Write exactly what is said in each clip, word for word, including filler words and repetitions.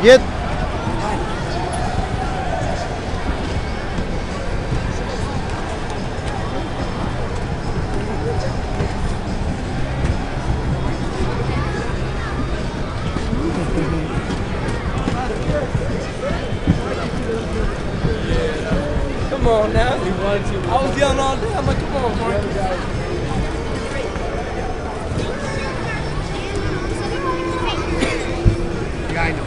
Yet. Come on now. I was yelling all day. I'm like, come on, Marcus. Yeah, I know.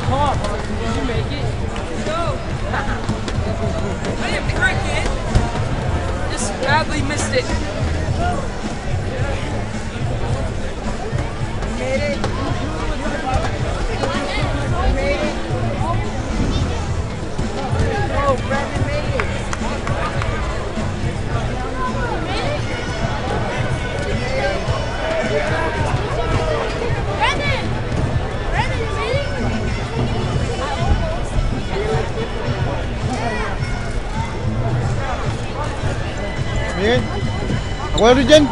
Come on, did you make it? No. I didn't break it. Just badly missed it. We made it. We made it. Oh, Brandon made it. Brandon! Brandon, you made it? Iien, ak wāween jen.